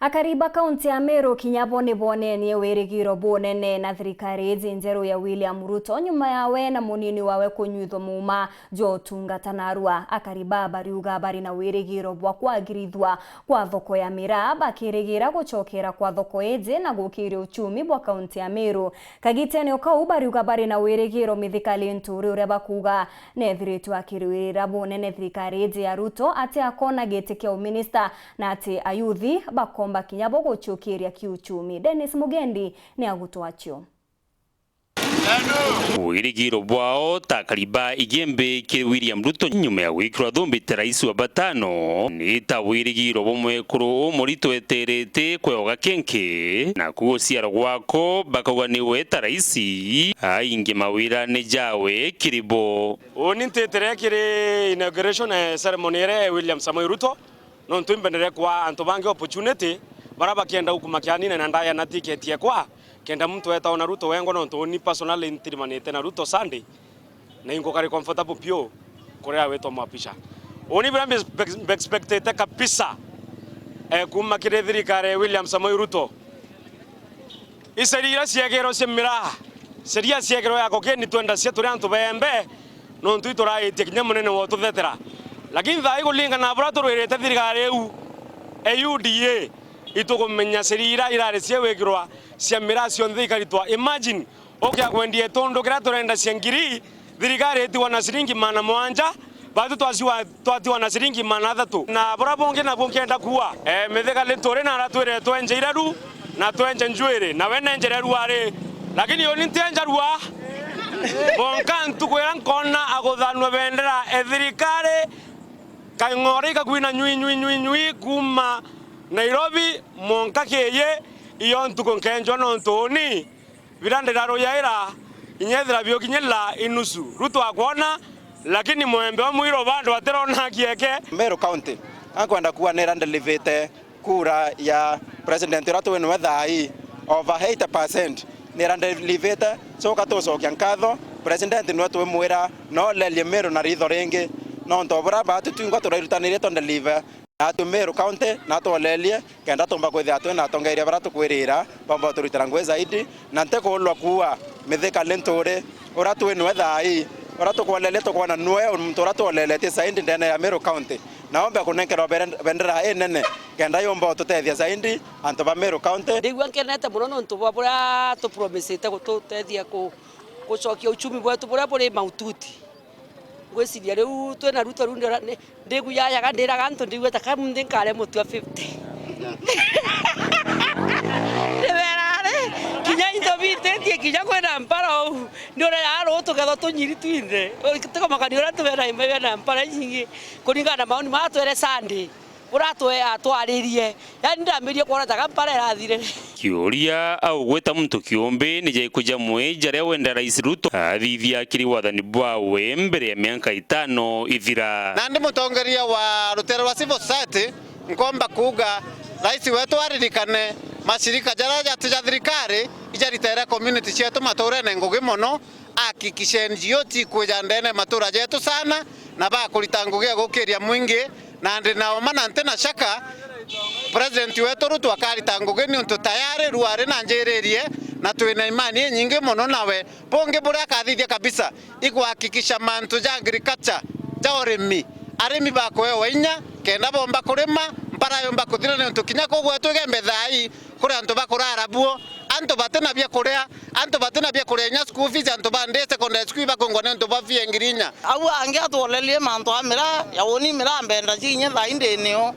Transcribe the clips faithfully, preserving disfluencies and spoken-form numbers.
Akari ba kaunti ya Meru kinya bo ni bonenie wirigiro bunene na thirikari iji njeru ya William Ruto, nyuma yawe na munini wawe kunyuithwa muuma jwa utungata narua. Akari baa bariuga bari na wirigiro bwa kwagirithua kwa thoko ya miraa, bakirigira gucokera kwa thoko iji na gukiria uchumi bwa kaunti ya Meru. Kagitene o kau, bariuga bari na wirigiro Mithika Linturi, uria bakuuga neethiritwe akirwirira bunene thirikari iji ya Ruto, ati akona giti kia uminista na ati ayuthi bakomba kinya bo guciukiria kiuchumi. Dennis Mugendi ni agutwacio. Wirigiro bwao ta akari ba Igembe kiri William Ruto nyuma ya gwikirwa thumbite rais wa batano, ni ta wirigiro bwa mwekuru umuritu eterete kweoga kenke, naku guciarwa gwako bakauga niwe ta rais, aingi mawirane jawe kiri bo. Uuni ntitire kiri inauguration, eh, ceremony iria ya William Samoei Ruto. Nontu imbenderee kwaa antu bangi opportunity, baria bakienda gukuma kianine na ndaya na ticket ekwa, kenda muntu eeta ona Ruto wengwa, nontu uni personally ntirimanite na Ruto Sunday, na inkukari comfortable piu kuria witwa mwapisha. Uni biria mbe-, mbe-, mbe-expectite kabisa, eh, kuuma kiri thirikari ya William Samoei Ruto, Iceria iria ciegirwe cia miraa, ceria ciegirwe ya kokeni twendacia turi antu beembe, nontu ituraitie kinya munene wa ututhetera. Lakini thaa ii kuringana na buria turwirite thirikari iu e U D A, itukumenya ceria iria irari ciewikirwa cia miraa cionthe ikaritwa. Imagine, ukia kwendia itundu kiria turenda cia ngiri, thirikari itigwa na ciringi maana mugwanja, baatu twaciwa-, twatigwa na ciringi maana athatu. Na buria bungi nabu nkienda kuuga, eh, Mithika Linturi naratwire twenje iraru na twenje njwiri, nawe nenjere rua ri. Lakini uni ntienja rua. Bonka ntuku iria nkona aguthanua bendera e thirikari, kaing'ora ikakwina nywi, nywi, nywi, nywi kuuma Nairobi mwanka kiiyi, iyo ntuku nkenjwa nontu uni Biria ndirarujaira, inya ethira biokinyirira inusu. Ruto akwona, lakini mwembe wa mwiro bado atirona kieke. Meru County, ankwenda kuuga nira ndelivite kura ya president uria twi nwe thaa ii, over eighty percent nira ndelivite. Coka tucokia nkatho, president nwe twimwira noolerie Meru na ritho ringi, nontu buria baatu twingwa turairutanirie twendelive. Naatwi Meru County, natwolerie, kenda tumba kwithira twina atongeria baria tukwirira, bamba guturutira ngugi zaidi, na ntikuulwa kuua Mithika Linturi, uria twi nwe thaa ii, uria tukwolerie tukwona nwe muntu uria twoleletie zaidi ndene ya Meru County, na ombe kunenkerwa bere-, bendera inene, kenda yumba gututethia zaidi antu ba Meru County. Ndigua nkenete mono nontu bwa buria tupromisite gututethia ku-, gucokia uchumi bwetu buria buri maututi. Ngwiciria riu twina Ruto riu ndira-, ni-, ndigujajaga ndiraga antu ndigua ta ka nthi nkare mutua fifty. Ndibera ari, kinya into bititie kinya kwina mpara uu. Ndurera ari uu tukethwa tunyiri twinthe. Tukamakania uria tubera imba bena mpara inyingi kuringana na maoni maa twere Sunday. Uria atwe-, atwaririe. Yaani ndambirie kwona ta ka mpara irathirire. Kiuria, au gwita muntu kiumbi ni jaikuja mwi jaria wenda Rais Ruto athithia kiri wathani bwawe mbere ya mianka itano ithira. Nandi mutongeria wa rutere rwa civil society, nkomba kuuga Rais wetu aririkane mashirika jaria jati ja thirikari ijaritere community cietu maturene ngugi mono, ahakikishe N G O cikwija ndene matura jetu sana, na bakurita ngugi ya gukiria mwingi, na ndi na uma na nti na shaka, President wetu Ruto akarita ngugi niuntu tayari riu ari na njiririe, na twina imani inyingi mono nawe. Bungi buria akathithia kabisa, ikuhakikisha mantu ja agriculture, ja urimi, arimi bakuewa inya, kenda bomba kurima, mpara yumba kuthira niuntu kinya kuu gwetu Igembe thaa ii, kuri antu bakurara buo, antu batina bia kuria, antu batina bia kuria inya school fees, antu ba day secondary school ibakungwa ni antu ba fee ngiri inya. Au angi atwolerie mantu a miraa, ya uni miraa mbenda ciinye thaa ii ndini o.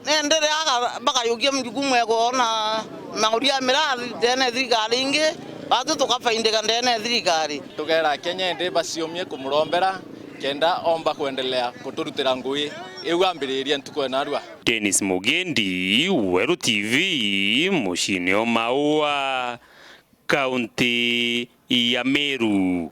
Nendere aga-, bakayukia mjukumu ya kwona mauria miraa ndene thirikari ingi, batu tukafaindika ndene thirikari. Tugera Kenya indi baciumie kumurombera, kenda omba kwendelea kuturutira ngui iu ambiririe ntuku ya narua. Dennis Mugendi, Weru T V, muciini o Maua, kaunti ya Meru.